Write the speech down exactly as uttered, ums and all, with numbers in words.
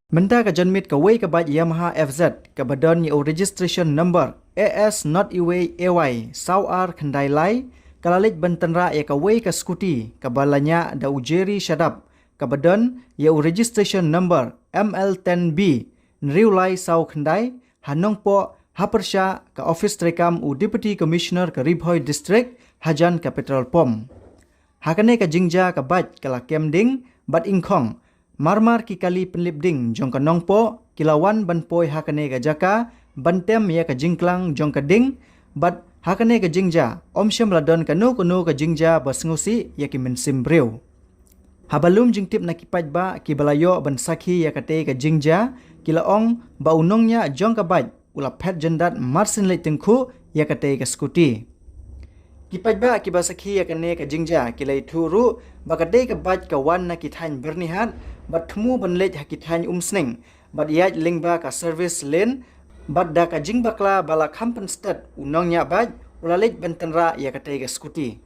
Mynta ka janmiet kawei ka bike Yamaha F Z kaba don ïa u registration number A S not iwei A Y saw ar khyndai lai, ka la leit ban tynrah ïa kawei ka scooty kaba la ñiah da u Jerry Shadap, kaba don ïa u registration number M L ten B hynriew lai saw khyndai, ha Nongpoh, ha pyrshah ka office treikam u Deputy Commissioner ka Ri Bhoi District, hajan ka petrol pump. Ha kane ka jingjia ka bike ka la kem ding bad ingkhong. Marmar ki kali pynlip ding jong ka Nongpoh ki la wan ban poi ha kane ka jaka ban tem ïa ka jingklang jong ka ding, bad ha kane ka jingjia ym shym la don kano kano ka jingjia ba sngewsih ïa ki mynsiem briew. Haba lum jingtip na ki paidbah kiba la ïoh ban sakhi ïa katei ka jingjia, ki la ong ba u nongñiah jong ka bike u la phet jyndat marsien leit tyngkhuh ïa katei ka scooty. Ki paidbah kiba sakhi ïa kane ka jingjia ki la ïathuh ruh ba katei ka bike ka wan na ki thaiñ Byrnihat bad thmu ban leit ha ki thaiñ Umsning bad ïaid lyngba ka service lane, bad da ka jingbakla ba la kham pynstet, u nongñiah bike u la leit ban tynrah ïa katei ka scooty.